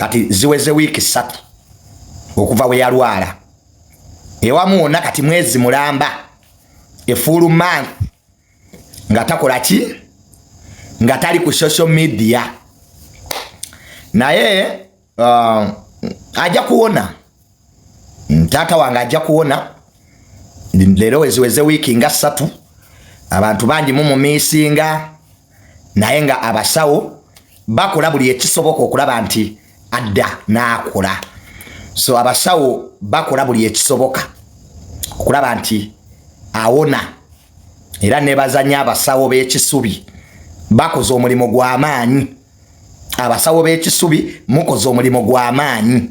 Kati ziweze wiiki 3 okuva we yalwala. Ewamu wonna kati mwezi mulamba, a full month nga takola ki, nga tali ku social media. Naye ajja kuwona. Taata wange ajja kuwona. Leero weziweze wiiki nga 3. Abantu bangi mumumiisinga, naye nga abasawo bakola buli ekisoboka okulaba nti adda n'akola. So abasawo bakola buli ekisoboka okulaba nti awona, era nebaza nnyo abasawo b'Ekisubi, bakoze omulimu gw'amaanyi. Abasawo b'Ekisubi, mukoze omulimu gw'amaanyi.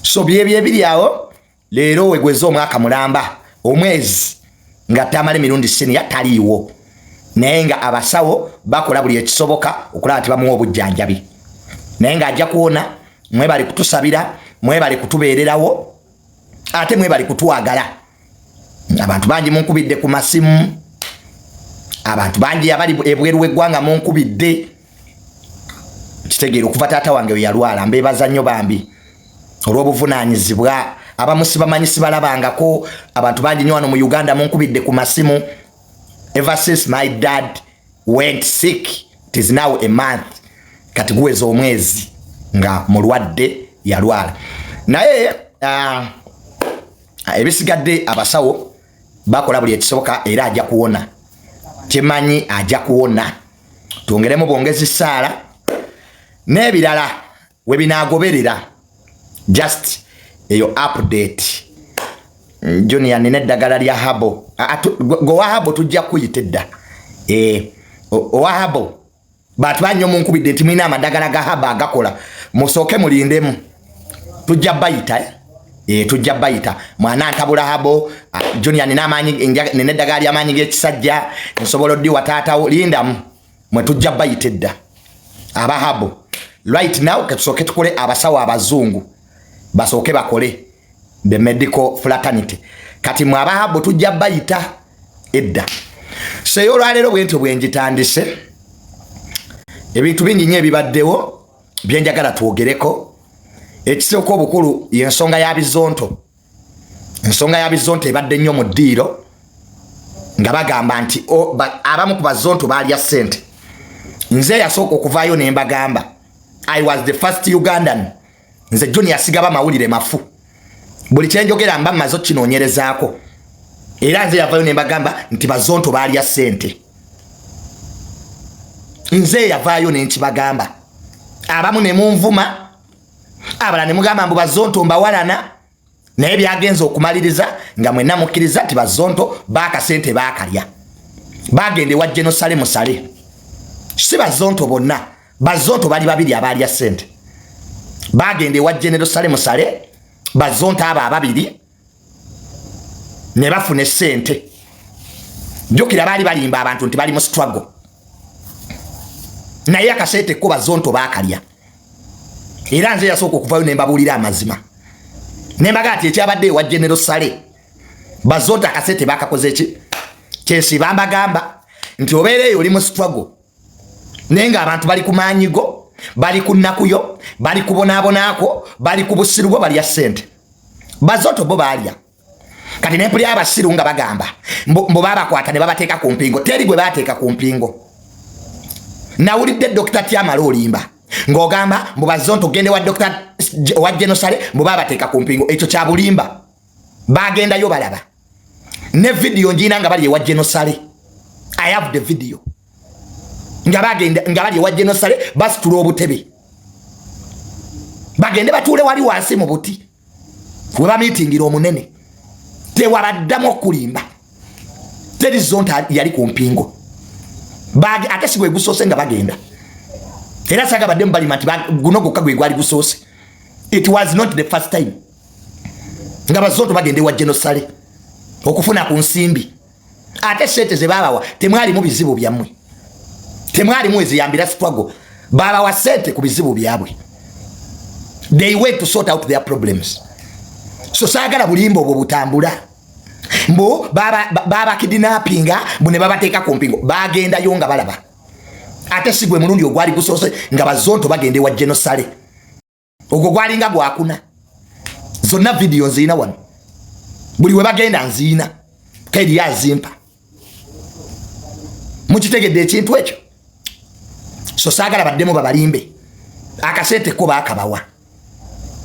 So byebyo ebiri awo. Leero wegweza omwaka mulamba, omwezi nga Tamale Mirundi Senior taliiwo, naye nga abasawo bakola buli ekisoboka okulaba nti bamuwa obujjanjabi, naye ng'ajja kuwona. Mwebali kutusabira, mwebali kutubeererawo, ate mwebali kutwagala. Abantu bangi munkubidde ku masimu, abantu bangi abali ebweru w'eggwanga munkubidde. Kitegeera okuva taata wange we yalwala, mbeebaza nnyo bambi olw'obuvunaanyizibwa. Abamu sibamanyi, sibalabangako. Abantu bangi nnyo wano mu Uganda munkubidde ku masimu ever since my dad went sick. It is now a month, kati guweza omwezi nga mulwadde, yalwala. Naye ebisigadde abasawo bakola buli ekisoboka, era ajja kuwona. Kyemanyi ajja kuwona. Twongeremu bwongezi saala n'ebirala we binaagoberera. Just eyo update. Junior, nina eddagala lya herbal. Gwe owa herbal, tujja kuyita edda. Owa herbal, bantu banyo munkubidde nti mulina amadagala ga herbal agakola. Musooke mulindemu, tujja bayita, eh? Tujja bayita. Mwana ntabula herbal. Junior, nina amaanyi, nina eddagala ly'amaanyi g'ekisajja, nsobola oddiwa taatawo. Lindamu mwe, tujja bayita edda aba herbal. Right now ketusooke tukole abasawo abazungu basooke bakole, the medical fraternity. Kati mwe aba herbal tujja bayita edda. Seyo olwaleero bwentyo bwenjitandise. Ebintu bingi nnyo ebibaddewo byenjagala twogereko. Ekisooka obukulu yensonga ya Bizonto. Ensonga ya Bizonto ebadde nnyo mu ddiiro, nga bagamba nti abamu ku Bazonto baalya ssente. Nze yasooka okuvaayo ne mbagamba, I was the first Ugandan. Nze Junior sigaba mawulire mafu, buli kyenjogera mba mmaze okinoonyerezaako. Era nze yavayo ne mbagamba nti Bazonto baalya ssente. Nze yavaayo ne nkibagamba, abamu ne munvuma, abalala ne mugamba mbu Bazonto mbawalana. Naye byagenza okumaliriza nga mwenna mukkiriza nti Bazonto baakasente baakalya, bagenda ewa General Saleh Musale. Si Bazonto bonna, Bazonto bali babiri abaalya ssente. Bagenda ewa General Saleh Musale, Bazonto abo ababiri, ne bafuna essente. Jjukira baali balimba abantu nti bali mu struggle, naye akasente ko Bazonto baakalya. Era nze yasooka okuvayo ne mbabuulira amazima, ne mbaga nti ekyabadde ewa General Saleh, Bazonto akasente bakakoze ki. Kyensiba mbagamba nti obeera eyo oli mu struggle, naye ng'abantu bali ku maanyi go, bali ku nnakuyo, bali ku bonaabonaako, bali ku busiru bwo, balya ssente. Bazonto bo baalya. Kati nempulya abasiru nga bagamba mbu babakwata ne babateeka ku mpingo. Teri gwe bateeka ku mpingo. Nawulidde Dr Tyamala olimba ng'ogamba mbu Bazonto ogende wa Dr wa General Saleh, mbu babateeka ku mpingo. Ekyo kya bulimba. Bagendayo balaba ne video ngiina nga bali ewa General Saleh. I have the video nga bagenda, nga bali ewa General Saleh, basitula obutebe bagende batuule wali wansi mu buti we bamiitingira omunene. Tewabaddamu okulimba, teri zonto yali ku mpingo. Ate si gwe gusoose nga bagenda, era saga badde mubalima nti guno gwokka gwe gwali gusoose. It was not the first time nga Bazonto bagenda ewa General Saleh okufuna ku nsimbi. Ate sente ze babawa temwalimu bizibu byammwe, temwalimu eziyambira struggle. Babawa sente ku bizibu byabwe. They went to sort out their problems. So saagala bulimba obwo butambula mbu babakidnappinga, mbu ne babateeka ku mpingo. Bagendayo nga balaba. Ate si gwe mulundi ogwali gusoose nga Bazonto bagenda ewa General Saleh. Ogwo gwalinga gwakuna. Zonna vidiyo nziina wano, buli we bagenda nziina, keri azimpa. Mukitegedde ekintu ekyo? So saagala baddemu babalimbe. Akasente ko baakabawa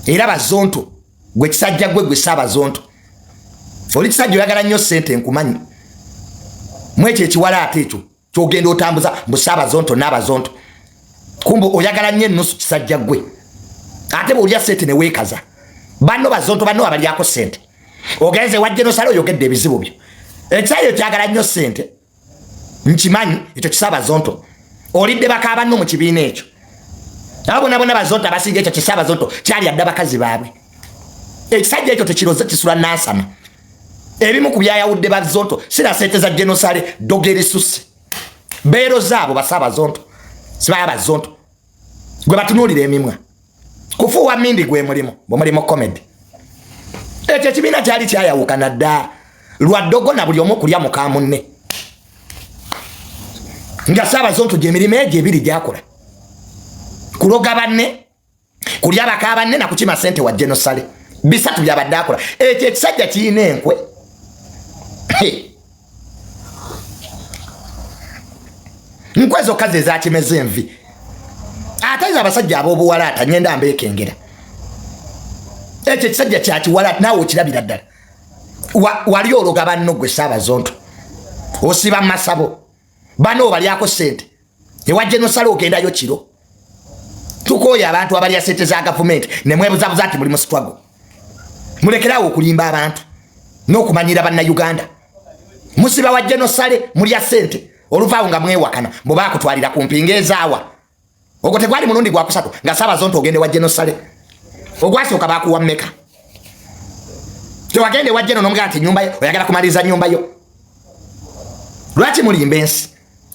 era bazonto. Gwe kisajja gwe, gwe saabazonto, oli kisajja oyagala nnyo sente, nkumanyi. Mwekyo ekiwala ate ekyo kyogenda otambuza mbu saabazonto n'abazonto, kumbe oyagala nnyo ennusu. Kisajja gwe, ate bwolya sente neweekaza banno bazonto, banno abalyako sente. Ogenze wajje nosala, oyogedde ebizibu byo. Ekisajja kyagala nnyo sente, nkimanyi ekyo kisaabazonto. Olidde baka banno mu kibiina ekyo, abo bonna bonna bazonto abasinga. Ekyo kisaabazonto kyali adde bakazi baabwe. Ekisajja ekyo tekiroze, kisula nansana. Ebimu ku byayawudde bazonto sira sente za genosale dogerisusi beero zaabo basaabazonto sibaya bazonto. Gwe batunuulira emimwa kufuuwa mindi, gwe mulimu bwemulimu comedy. Ekyo ekibiina kyali kyayawukana dda lwa ddogo na buli omu kulya muka munne, nga saabazonto gyemirimu egyo ebiri gyakola: kuloga banne, kulya baka banne, nakukima sente wa genosale. Bisatu byabadde akola. Ekyo ekisajja kirina enkwe. Nkwe zokka ze zakimeza envi. Ate ze abasajja ab'obuwala ata ngenda mbeekengera. Ekyo ekisajja kyakiwala, naawe okirabira ddala. Wali ologa banno, gwe saabazonto, osiba mu masabo banno, obalyako sente ewa genosale, ogendayo kiro. Tukooye abantu abalya sente za gavumenti nemwebuzabuza nti muli mu struggle. Mulekerawo okulimba abantu n'okumanyira bannayuganda. Musiba wa genosale, mulya sente, oluvaawo nga mwewakana bwe bakutwalira ku mpinga ezaawa. Ogwo tegwali mulundi gwakusatu nga saabazonto ogende wa genosale. Ogwasooka bakuwa mmeka? Tewagende wa geno nomugamba nti nyumba yo oyagala kumaliriza nyumba yo. Lwaki mulimba ensi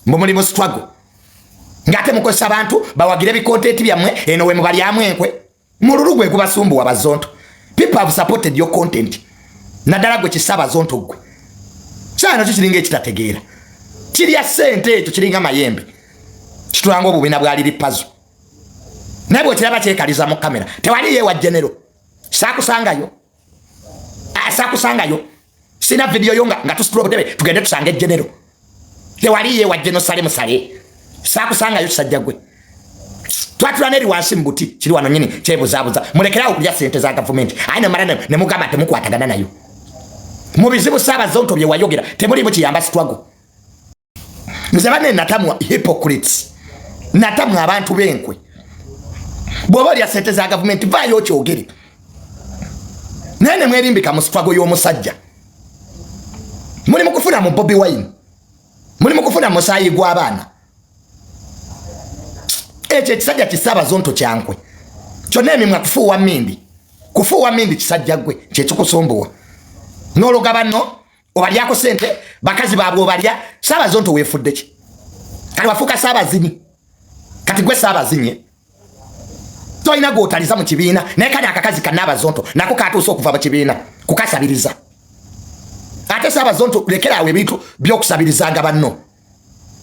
mbu muli mu struggle, ng'ate mukozesa abantu bawagire bikontenti byammwe? Eno we mubalyamu enkwe, mululu gwe gubasumbuwa. Bazonto, people have supported your content, naddala gwe kisabazonto. Gwe kyano kyo kiringa ekitategeera, kirya sente. Ekyo kiringa mayembe, kitulanga obubina bwa liri pazo, naye bwekiraba kyekaliza mu kamera. Tewali yewa genero, saakusangayo. Saakusangayo, sina vidiyo yo nga tusitula obutebe tugende tusange genero. Tewali yewa geno sale musale, saakusangayo. Kisajja gwe, twatula neri wansi mu buti kiri wano nyini kyebuzaabuza. Mulekerawo okulya sente za gavumenti, aye nemala nemugamba temukwatagana nayo mu bizibu. Saabazonto, bye wayogera temulimu kiyamba struggle. Nze bane natamwa hypocrites, natamwa abantu b'enkwe. Bw'oba olya sente za gavumenti, vaayo okyogere, naye nemwerimbika mu struggle y'omusajja. Muli mu kufuna mu Bobi Wine, muli mu kufuna musaayi gw'abaana. Ekyo ekisajja kisaabazonto kyankwe kyonna, emimwa kufuuwa mindi, kufuuwa mindi. Kisajja gwe, kyekikusumbuwa n'ologa banno, obalyako sente, bakazi baabwe obalya. Saabazonto, weefudde ki kati? Wafuuka saabazinyi kati. Gwe saabazinye, tolina gwotaliza mu kibiina, naye kale akakazi kannaabazonto nako katuuse okuva mu kibiina kukasabiriza. Ate saabazonto, lekeraawo ebintu by'okusabirizanga banno.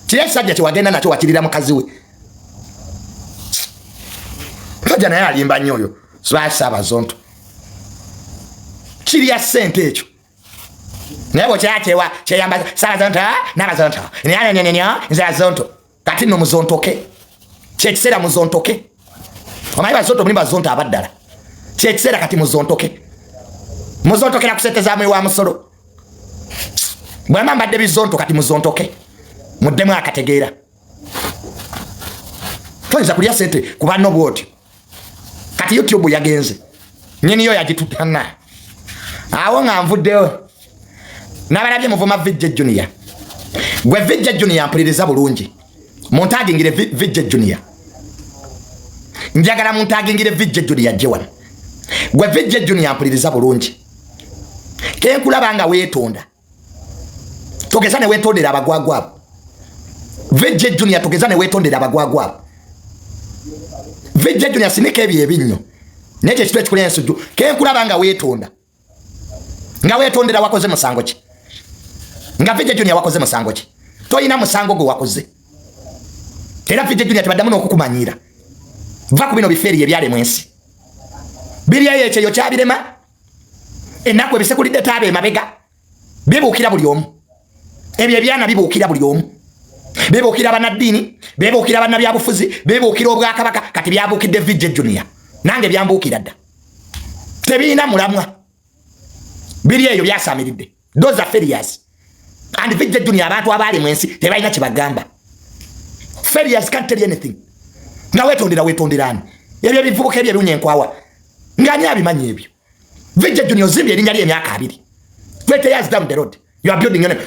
Kiri ekisajja kyewagenda nakyo wakirira mukazi we sajja, naye alimba nnyo oyo saabazonto. Kirya sente ekyo, naye bwekyakyewa kyeyambaza saabazonto nabazonto nyanyanyanyo nze azonto. Kati nno muzontoke, kyekiseera muzontoke. Omanyi bazonto, muli bazonto abaddala. Kyekiseera kati muzontoke, muzontokera ku sente zamwe wa musolo. Bwema mbadde bizonto, kati muzontoke, muddemu akategeera. Toyinza kulya sente ku banno bwotyo. Kati YouTube yagenze, nyiniyo yagitutana. Awo nga nvuddewo, nabalabye muvuma Vijje Junior. Gwe Vijje Junior, mpuliriza bulungi, muntagingire Vijje Junior. Njagala muntagingire Vijje Junior jje wano. Gwe Vijje Junior, mpuliriza bulungi, kenkulaba nga weetonda, togeza ne weetondera abagwagwa abo. Vijje Junior, togeza ne weetondera abagwagwa abo. Vijje Junior, sinika ebyo ebinnyo naye kyekitu ekikula ensujju. Kenkulaba nga weetonda, nga weetondera, wakoze musango ki? Nga Vijje Junior wakoze musango ki? Toyina musango gwe wakoze. Era Vijje Junior, tebaddamu n'okukumanyiira. Va ku bino bifeeri ebyalemu ensi. Biri eyo ekyeyo kyabirema, ennaku ebisekulidde taaba emabega, bibuukira buli omu. Ebyo ebyana bibuukira buli omu, bibuukira bannaddiini, bibuukira bannabyabufuzi, bibuukira obwakabaka. Kati byabuukidde VJ Junior, nange byambuukira dda. Tebirina mulamwa, biri eyo byasaamiridde. Those are failures. And VJ Junior, abantu abaali mu ensi tebalina kyebagamba. Failures can't tell you anything. Nga wetondera, wetonderani? Ebyo ebivubuka ebyo ebiwunya enkwawa, ngani abimanyi ebyo? VJ Junior, ozimbye erinnya lye emyaka 20, 20 years down the road you are building your name.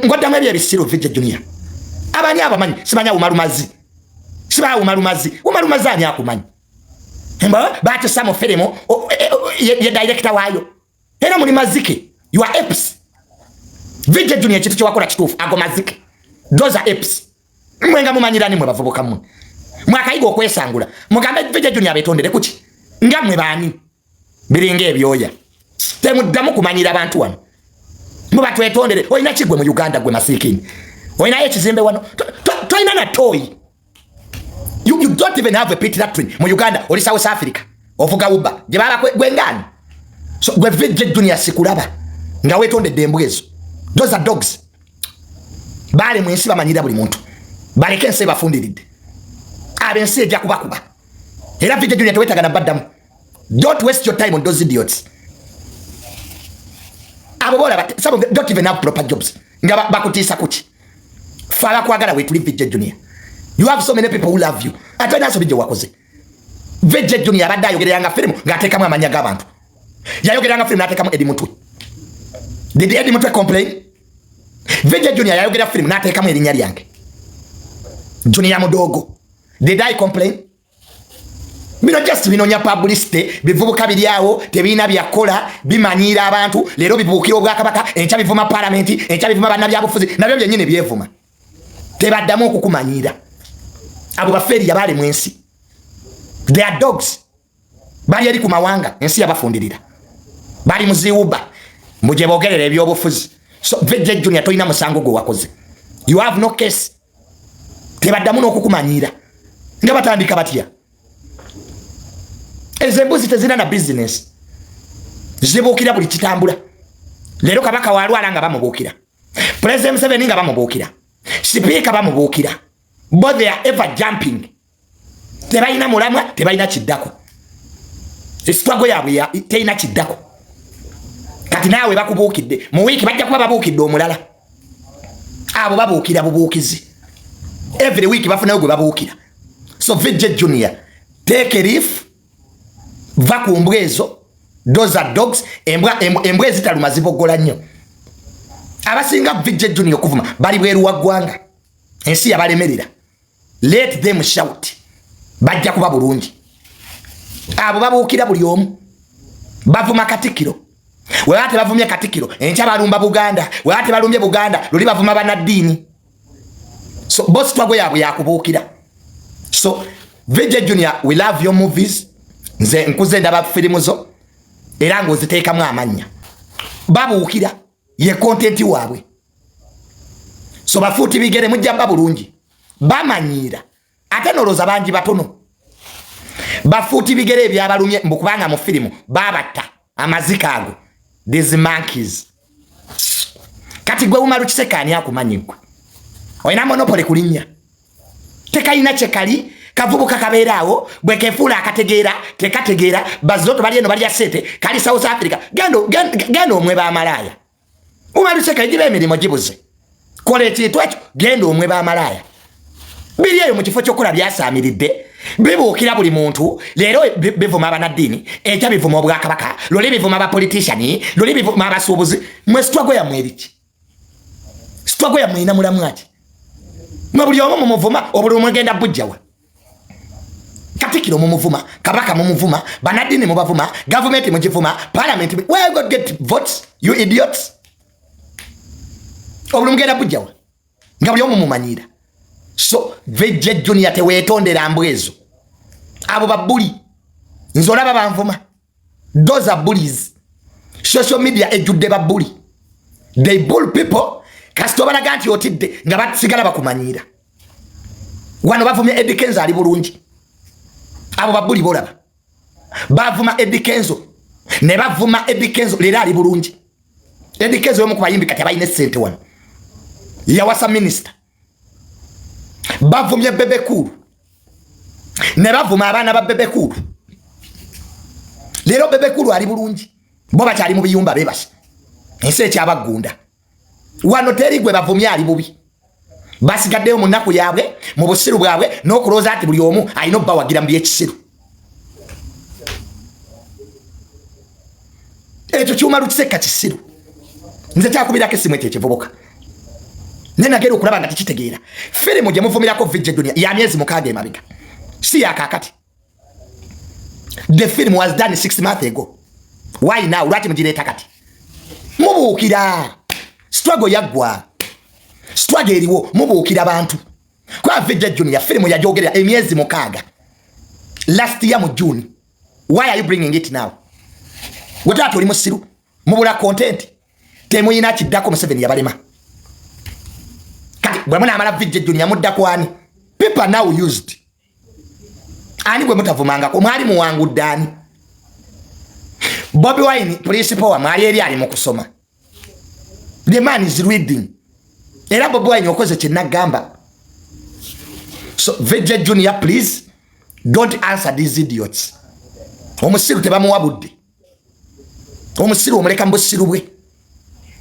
Ngoddamu ebyo ebisiru. VJ Junior, abani abamanyi? Simanya umalumazi, simanya umalumazi. Umalumazi ani akumanyi? Batisa mu firimu, ye director waayo, era muli mazike. You are apes. VJ Junior, ekintu kyewakola kituufu. Ago mazike, those are apes. Mwe nga mumanyirani? Mwe bavubuka mmwe mwakayiga okwesangula, mugambe VJ Junior abetondere kuki? Nga mmwe baani? Biringa ebyoya. Temuddamu kumanyira abantu wano. Muba twetondere, olina kigwe mu Uganda? Gwe masiikini, olinayo ekizimbe wano? Tolina na toyi. You don't even have a pit latrine mu Uganda. Oli South Africa, ovuga Uber gye baba gwengaani. So gwe VJ Junior, sikulaba nga wetondedde embwa ezo. Those are dogs. Baale mu ensi bamanyira buli muntu. Baleke, ensi ebafundiridde. Abo ensi ejja kubakuba. Era VJ Junior, tewetaaga na baddamu. Don't waste your time on those idiots. Abo bolaba, some of them don't even have proper jobs, nga bakutiisa kuki? Fe abakwagala wetuli. VJ Junior, you have so many people who love you. Ate olina nsobi gye wakoze. VJ Junior abadde ayogereranga firimu ng'ateekamu amanya g'abantu. Yayogeranga firimu n'ateekamu Eddie Mutwe. Did Eddie Mutwe complain? VJ Junior yayogera firimu n'ateekamu erinnya lyange, Junior Mudogo. Did I complain? Bino just binonya publicity. Bivubuka biri awo tebirina byakola, bimanyiira abantu. Leero bibuukira obwakabaka, enkya bivuma palamenti, enkya bivuma bannabyabufuzi. Nabyo byennyini byevuma. Tebaddamu okukumanyiira. Abo ba failure, baali mu ensi. They are dogs. Bali eri ku mawanga, ensi yabafundirira, bali muziwuba mbu gye boogerera ebyobufuzi. So VJ Junior, tolina musango gwe wakoze. You have no case. Tebaddamu n'okukumanyiira. Nga batandika batya? Ezo embuzi tezirina na bizinesi, zibuukira buli kitambula. Leero kabaka walwala nga bamubuukira, President Museveni nga bamubuukira, sipiika bamubuukira. Bo they are ever jumping. Tebalina mulamwa, tebalina kiddako. Struggle yaabwe terina kiddako. Kati naawe bakubuukidde, mu wiiki bajja kuba babuukidde omulala. Abo babuukira bubuukizi. Every week bafunayo gwe babuukira. So VJ Junior, take a leaf, va ku mbwa ezo. Those are dogs. Embwa ezitaluma ziboggola nnyo. Abasinga VJ Junior okuvuma bali bweru wa ggwanga, ensi yabalemerera. Let them shout, bajja kuba bulungi. Abo babuukira buli omu, bavuma Katikiro. Webaba tebavumye Katikiro, enkya balumba Buganda. Webaba tebalumbye Buganda, luli bavuma banaddiini. So bo struggle yaabwe yakubuukira. So VJ Junior, we love your movies. Nze nkuze ndaba firimu zo era ngaoziteekamu amannya. Babuukira, ye content waabwe. So bafuuti bigere, mujja bba bulungi. Bamanyiira ate nolooza bangi batono. Bafuuti bigere, ebyabalumye mbu kubanga mu firimu babatta, amazika ago. These monkeys. Kati gwe Umaru Kiseka, ani akumanyi? Gwe olina monopoly kulinnya, tekalina kyekali. Kavubuka kabeera awo bwe kefuula akategeera, tekategeera. Bazoto bali eno balya sente, kali South Africa. Genda omwe bamalaaya. Umaru Kiseka, giba emirimu gibuze, kola ekintu ekyo, genda omwe bamalaaya. Biri eyo mu kifo ky'okukola byasaamiridde, bibuukira buli muntu. Leero bivuma abanaddiini, enkya bivuma obwakabaka, luli bivuma abapolitician, luli bivuma abasuubuzi. Mwe struggle yammwe eriki? Struggle yammwe erina mulamwaki? Mwe buli omu mumuvuma, obuli mwegenda bujjawa? Katikiro mumuvuma, kabaka mumuvuma, banaddiini mubavuma, gavumenti mugivuma, parliament. Where you got get votes, you idiots? Obuli mugenda bujjawa nga buli omu mumanyira? So VJ Junior, teweetondera mbwa ezo. Abo ba bully. Nze olaba banvuma. Those are bullies. Social media ejjudde ba bully. They bull people. Kasita obalaga nti otidde, nga basigala bakumanyiira. Wano bavumye Eddy Kenzo, ali bulungi. Abo ba bully bolaba. Bavuma Eddy Kenzo ne bavuma Eddy Kenzo, leero ali bulungi. Eddy Kenzo yomu ku bayimbi kati abalina essente wano, yawasa minisita. Bavumye Bebe Cool ne bavuma abaana ba Bebe Cool, leero Bebe Cool ali bulungi, bo bakyali mu biyumba bebase. Ensi ekyabaggunda wano, teri gwe bavumye ali bubi. Basigaddeyo mu nnaku yaabwe, mu busiru bwabwe, n'okulowooza nti buli omu alina obbawagira mu byekisiru. Ekyo kyuma lukiseka kisiru. Nze kyakubirako essimu ekyo ekivubuka, naye nagera okulaba nga tekitegeera. Firimu gye muvumirako VJ Junior ya myezi 6 emabega, si yakakati. The film was done 6 months ago. Why now? Lwaki mugireeta kati? Mubuukira struggle yaggwa, struggle eriwo, mubuukira bantu. Kwa VJ Junior firimu yajogerera emyezi 6 last year mu June. Why are you bringing it now? Gwe taata oli musiru, mubula content, temuyina kiddako. Museveni yabalema. Kati bwe munaamala VJ Junior mudda kwani? People are now used. Ani gwe mutavumangako? Mwali muwangudde ani? Bobi Wine principal wamwe ali eri ali mu kusoma. The man is reading. Era Bobi Wine okoze kyenagamba. So VJ Junior, please don't answer these idiots. Omusiru tebamuwa budde, omusiru omuleka mu busiru bwe.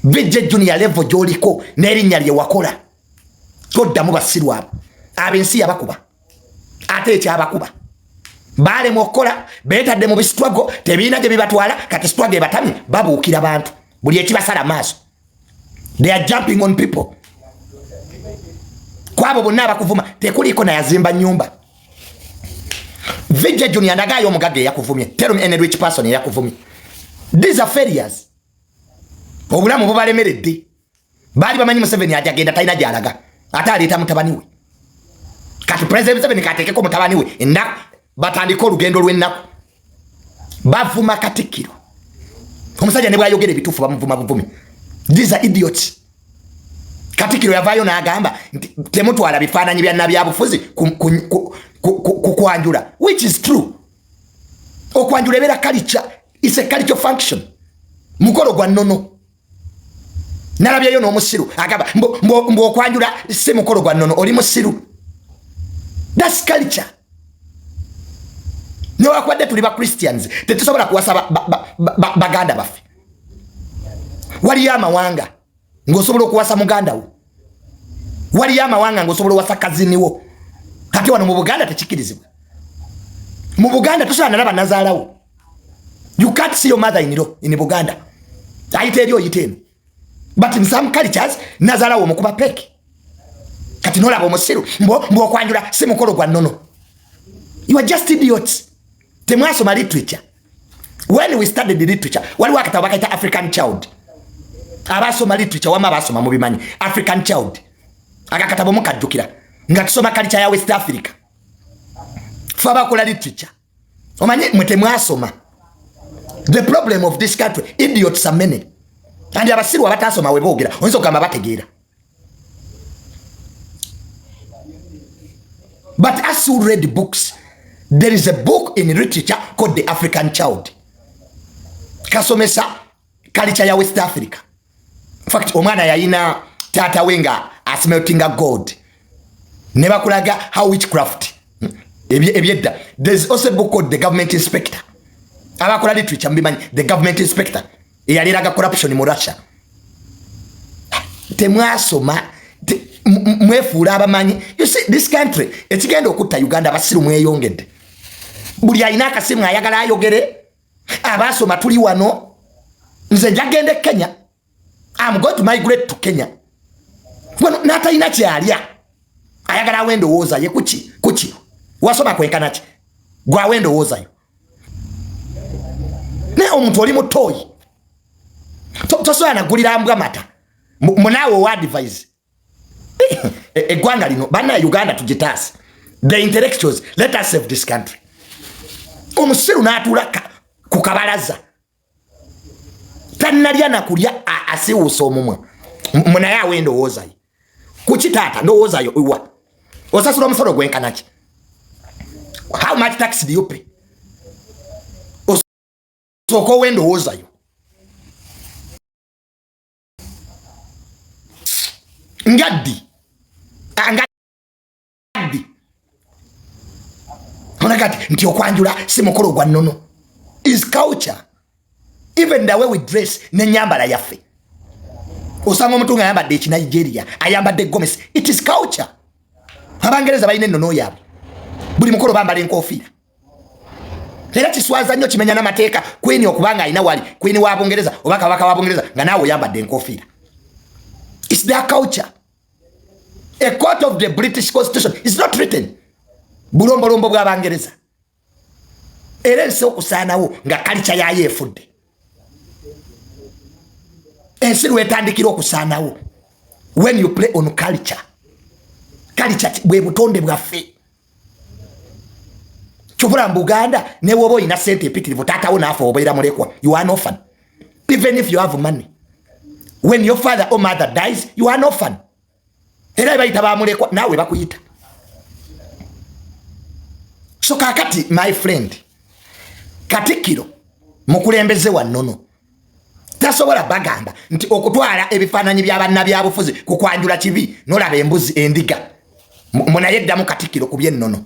VJ Junior, level gy'oliko n'erinnya lye wakola, toddamu basiru abo. Abo ensi yabakuba, ate ekyabakuba balemu okukola, beetadde mu bi struggle tebiina gye bibatwala. Kati struggle ebatamye, babuukira bantu buli ekibasala maaso. They are jumping on people. Kwabo bonna abakuvuma tekuliiko nayazimba nyumba. VJ Junior, ndagayo omugagga eyakuvumye. Tell me any rich person eyakuvumye. These are failures. Obulamu bubalemeredde. Baali bamanyi Museveni ajagenda, talina gyalaga, ate aleeta mutabani we. Kati President Museveni kateekeko mutabani we ennaku, batandike olugendo lw'ennaku. Bavuma Katikkiro, omusajja ne bwayogera ebituufu bamuvuma buvumi. These are idiots. Katikkiro yavaayo n'agamba nti temutwala bifaananyi bya nabyabufuzi ku kwanjula, which is true. Okwanjula ebeera culture, is a culture function, mukolo gwa nnono. Nalabyeyo n'omusiru agamba mbu okwanjula si mukolo gwa nnono. Oli musiru. That's culture. Newakubadde tuli ba Christians, tetusobola kuwasa baganda baffe. Waliyo amawanga ng'osobola okuwasa muganda wo, waliyo amawanga ng'osobola owasa cousin wo. Kati wano mu Buganda tekikirizibwa. Mu Buganda tosobola nalaba nazaalawo. You can't see your mother in law in Buganda. Ayita eri, oyita eno. But in some cultures nazaalawo omukuba peki. Kati nolaba omusiru mbu okwanjula si mukolo gwa nnono. You are just idiots. Temwasoma literature. When we studied literature, waliwo akatabo bakaita African Child. Abasoma literature wama abasoma mubimanyi. African Child, akakatabo mukajjukira nga tusoma culture ya West Africa. Fe abakola literature, omanye mwe temwasoma. The problem of this country, idiots are many, and abasiru abatasoma we boogera oyinza okugamba bategeera. But as you read books, there is a book in literature called The African Child, kasomesa culture ya West Africa. In fact, omwana yayina taata we nga asmeltinga gold, ne bakulaga how witchcraft ebyedda. There is also a book called The Government Inspector. Abakola literature mubimanyi. The Government Inspector eyali eraga corruption mu Russia. Temwasoma, mwefuula abamanyi. You see, this country, ekigenda okutta Uganda, abasiru mweyongedde. Buli alina akasimu ayagala ayogere. Abasoma tuli wano. Nze njagenda e Kenya. Am going to migrate to Kenya. Wano n'atalina kyalya ayagala awe endowooza ye. Kuki? Kuki wasoma kwenkana ki gwawe endowooza yo? Naye omuntu oli mutoyi, tosobola nagulira mbwa mata, munaawe owa advise. Eggwanga lino banna Uganda tugitaase. The intellectuals, let us save this country. Omusiru n'atuula ku kabalaza, tannalya nakulya, asiwuusa omumwa, munaye awe endowooza ye. Kuki taata ndowooza yo iwa? Osasula omusolo gwenkanaki? How much tax do you pay? Sooka owe endowooza yo. Ngaddi ngaddi onagati nti okwanjula si mukolo gwa nnono, is culture. Even the way we dress, nenyambala yaffe, osanga omuntu nga ayambadde ekinigeria, ayambadde gomesi. It is culture. Abangereza balina ennono yaabwe, buli mukolo bambala enkofiira. Era kiswaza nnyo, kimenya n'amateeka queen okubanga alina wali queen wa Bungereza oba kabaka wa Bungereza nga naawe oyambadde enkofiira. Its their culture. A court of the British constitution is not written, bulombolombo bw'Abangereza. Era ensi okusaanawo nga culture yayo efudde. Ensi lwetandikira okusaanawo when you play on culture. Culture bwe butonde bwaffe. Kyovula mu Buganda, newoba olina sente empitirivu, taatawo naafe, obeera mulekwa. You are an orphan. Even if you have money, when your father or mother dies, you are an orphan. Era bayita bamulekwa, naawe bakuyita. So kakati, my friend, Katikkiro mukulembeze wa nnono, tasobola bagamba nti okutwala ebifaananyi byabannabyabufuzi kukwanjula kibi. Nolaba embuzi endiga munaye ddamu Katikkiro ku byennono.